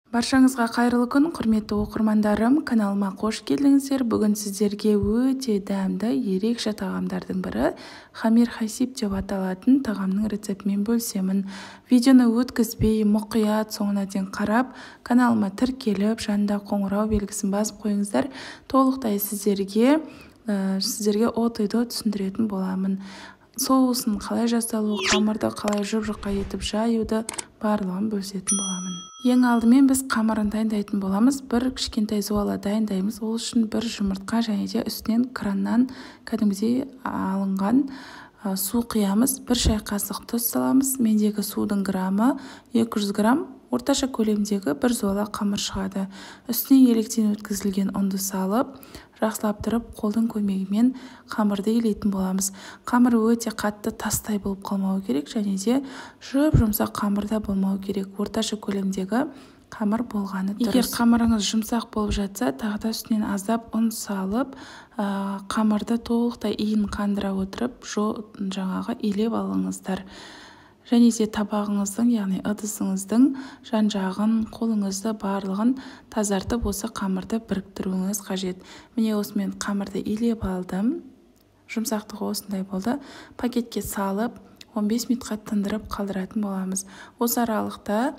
Баршаңызға қайырлы күн, құрметті оқырмандарым, каналыма қош келдіңіздер. Бүгін сіздерге өте дәмді, ерекше тағамдардың бірі хамир хасиб деп аталатын тағамның рецептімен бөлісемін. Видеоны өткізбей, мұқият соңына дейін қарап, каналыма тіркеліп, жанында қоңырау белгісін басып қойыңыздар. Толықтай сіздерге от и до түсіндіретін боламын. Соусын қалай жасалуы, қамырды қалай жұп-жұқа етіп жаюды барлығын бөлісетін боламын. Ең алдымен біз қамырын дайындайтын боламыз. Бір кішкентай зуала дайындаймыз. Ол үшін бір жұмыртқа және де үстінен краннан кәдімгідей алынған су құямыз. Бір шай қасық тұз саламыз. Мендегі судың грамы 200 грамм, орташа көлемдегі бір зуала қамыр шығады. Үстіне електен өткізілген ұнды салып, жақсылап тұрып қолдың көмегімен қамырды елейтін боламыз. Қамыр өте қатты тастай болып қалмауы керек және де жұп-жұмсақ қамыр да болмауы керек. Орташа көлемдегі қамыр болғаны дұрыс. Егер қамырыңыз жұмсақ болып жатса, тағы да үстінен аздап ұн салып, қамырды толықтай иін қандыра отырып, жаңағы илеп алыңыздар. Және де табағыңыздың, яғни ыдысыңыздың жан-жағын, қолыңызды барлығын тазартып, осы қамырды біріктіруіңіз қажет. Міне осымен қамырды илеп алдым. Жұмсақтығы осындай болды. Пакетке салып, 15 минутқа тындырып қалдыратын боламыз. Осы аралықта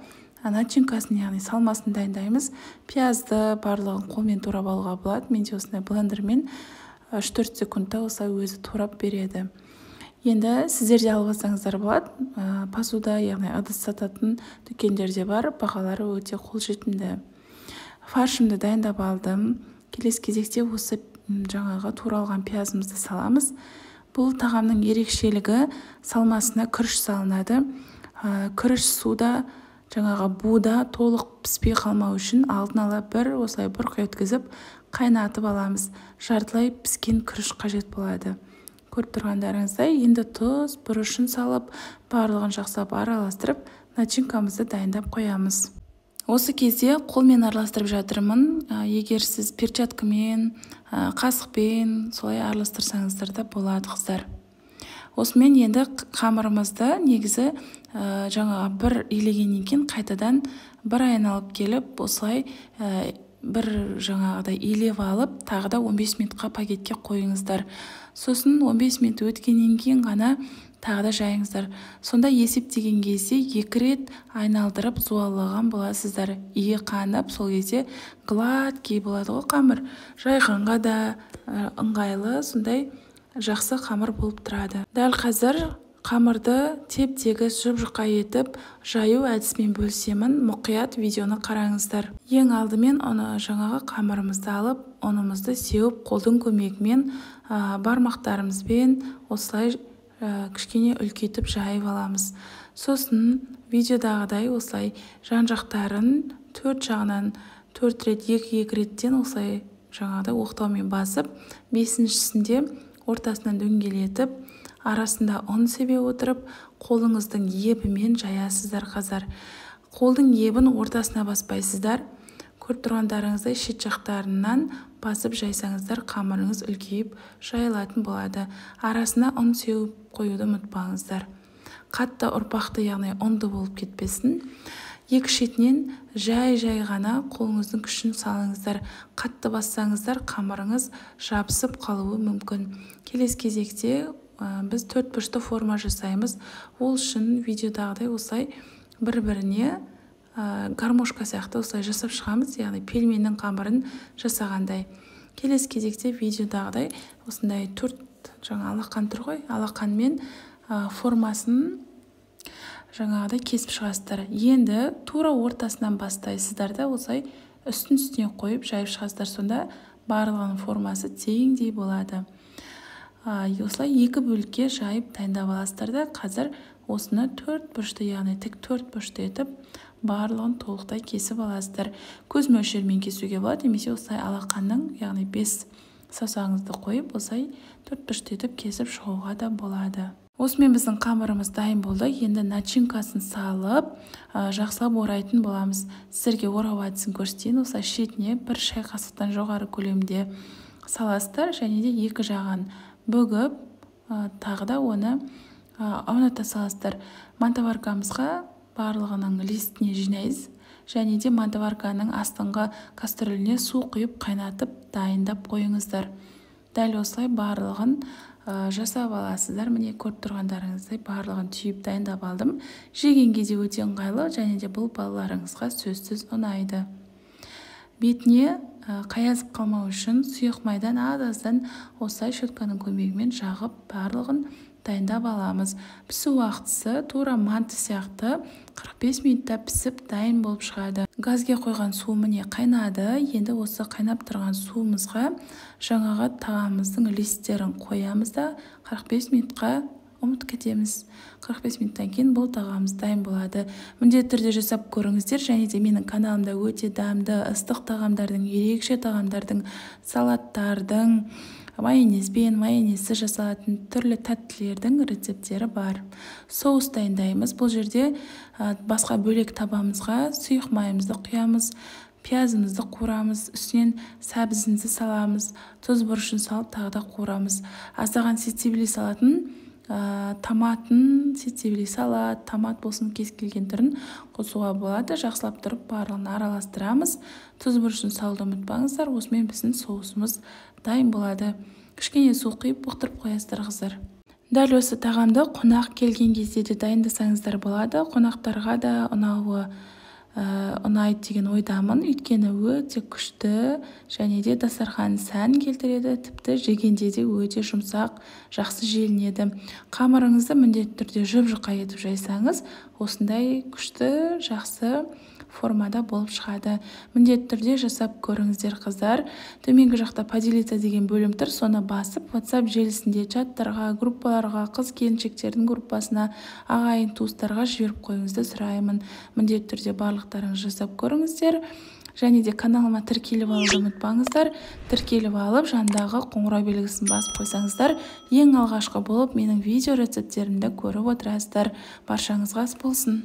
начинкасын, яғни салмасын дайындаймыз. Пиязды барлығын қолмен турап алуға болады. Менде осындай блендермен 3-4 секундта осылай өзі турап береді. Енді сіздер де алып алсаңыздар болады. Посуда, яғни ыдыс сататын дүкендерде бар, бағалары өте қолжетімді. Фаршымды дайындап алдым. Келесі кезекте осы жаңағы туралған пиязымызды саламыз. Бұл тағамның ерекшелігі салмасына күріш салынады. Күріш суда, жаңағы буда толық піспей қалмау үшін алдын ала бір осылай бұрқ еткізіп қайнатып аламыз. Жартылай піскен күріш қажет болады. Көріп тұрғандарыңыздай, енді тұз, бұрышын салып, барлығын жақсылап араластырып, начинкамызды дайындап қоямыз. Осы кезде қолмен араластырып жатырмын. Егер сіз перчаткамен, қасықпен солай араластырсаңыздар да болады, қыздар. Осымен енді қамырымызды негізі жаңағы бір илегеннен кейін қайтадан бір айналып келіп, осылай бір жаңағыдай илеп алып, тағы да 15 минутқа пакетке қойыңыздар. Сосын 15 минут өткеннен кейін ғана тағы да жайыңыздар. Сонда есептеген кезде 2 рет айналдырып зуалаған боласыздар. Иі қанып, сол кезде гладкий болады ғой қамыр. Жайғанға да ыңғайлы, сондай жақсы қамыр болып тұрады. Дәл қазір қамырды теп-тегіс жұп-жұқа етіп жаю әдісімен бөлісемін. Мұқият видеоны қараңыздар. Ең алдымен оны жаңағы қамырымызды алып, ұнымызды сеуіп, қолдың көмегімен бармақтарымызбен осылай кішкене үлкейтіп жайып аламыз. Сосын видеодағыдай осылай жан-жақтарын төрт жағынан 4 рет, 2-2 реттен осылай жаңағыдай оқтаумен басып, бесіншісінде ортасынан дөңгелетіп, арасында ұн себе отырып, қолыңыздың ебімен жаясыздар қазар. Қолдың ебін ортасына баспайсыздар. Көріп тұрғандарыңыздай шет жақтарынан басып жайсаңыздар, қамырыңыз үлкейіп жайылатын болады. Арасына ұн сеуіп қоюды ұмытпаңыздар. Қатты ұрпақты, яғни ұнды болып кетпесін. Екі шетінен жай-жай ғана қолыңыздың күшін салыңыздар. Қатты бассаңыздар, қамырыңыз жабысып қалуы мүмкін. Келесі кезекте біз төрт бұрышты форма жасаймыз. Ол үшін видеодағыдай осылай бір-біріне гармошка сияқты осылай жасап шығамыз, яғни пельменнің қамырын жасағандай. Келесі кезекте видеодағыдай осындай төрт жаңа алақан тұр ғой, алақанмен формасын жаңағыдай кесіп шығасыздар. Енді тура ортасынан бастайсыздар да осылай үстін үстіне қойып жайып шығасыздар. Сонда барлығының формасы теңдей болады. Осылай екі бөлікке жайып дайындап аласыздар да, қазір осыны төрт бұрышты, яғни тік төрт бұрышты етіп барлығын толықтай кесіп аласыздар. Көз мөлшерімен кесуге болады, немесе осылай алақанның, яғни 5 саусағыңызды қойып осылай төрт бұрышты етіп кесіп шығуға да болады. Осымен біздің қамырымыз дайын болды. Енді начинкасын салып, жақсылап орайтын боламыз. Сіздерге орау әдісін көрсетейін. Осылай шетіне бір шай қасықтан жоғары көлемде саласыздар және де екі жағын бүгіп, тағы да оны ауната саласыздар. Мантоваркамызға барлығының листіне жинайсыз. Және де мантоварканың астыңғы кастрюліне су құйып қайнатып дайындап қойыңыздар. Дәл осылай барлығын жасап аласыздар. Міне көріп тұрғандарыңыздай барлығын түйіп дайындап алдым. Жегенге де өте ыңғайлы, және де бұл балаларыңызға сөзсіз ұнайды. Бетіне қаязып қалмау үшін сұйық майдан аз-аздан осылай щетканың көмегімен жағып барлығын дайындап аламыз. Пісу уақытысы тура манты сияқты 45 минутта пісіп дайын болып шығады. Газге қойған су міне қайнады. Енді осы қайнап тұрған суымызға жаңағы тағамымыздың листтерін қоямыз да 45 минутқа ұмытып кетеміз. 45 минуттан кейін бұл тағамымыз дайын болады. Міндетті түрде жасап көріңіздер. Және де менің каналымда өте дәмді ыстық тағамдардың, ерекше тағамдардың, салаттардың, майонезбен, майонезсіз жасалатын түрлі тәттілердің рецепттері бар. Соус дайындаймыз. Бұл жерде басқа бөлек табамызға сұйық майымызды құямыз, пиязымызды қуырамыз, үстінен сәбізімізді саламыз, тұз бұрышын салып тағы да қуырамыз. Аздаған сицилий салатын, томатын, сицилий салат, томат болсын, кез келген түрін қосуға болады. Жақсылап тұрып барлығын араластырамыз. Тұз бұрышын салуды ұмытпаңыздар. Осымен біздің соусымыз дайын болады. Кішкене су құйып бұқтырып қоясыздар, қыздар. Дәл осы тағамды қонақ келген кезде де дайындасаңыздар болады. Қонақтарға да ұнайды деген ойдамын. Өйткені өте күшті және де дастархан сән келтіреді, тіпті жегенде де өте жұмсақ, жақсы желінеді. Қамырыңызды міндетті түрде жұп-жұқа етіп жайсаңыз, осындай күшті, жақсы формада болып шығады. Міндетті түрде жасап көріңіздер, қыздар. Төменгі жақта поделиться деген бөлім тұр, соны басып WhatsApp желісінде чаттарға, группаларға, қыз келіншектердің группасына, ағайын туыстарға жіберіп қоюыңызды сұраймын. Міндетті түрде барлықтарыңыз жасап көріңіздер. Және де каналыма тіркеліп алуды ұмытпаңыздар. Тіркеліп алып, жанындағы қоңырау белгісін басып қойсаңыздар, ең алғашқы болып менің видео рецепттерімді көріп отырасыздар. Баршаңызға ас болсын.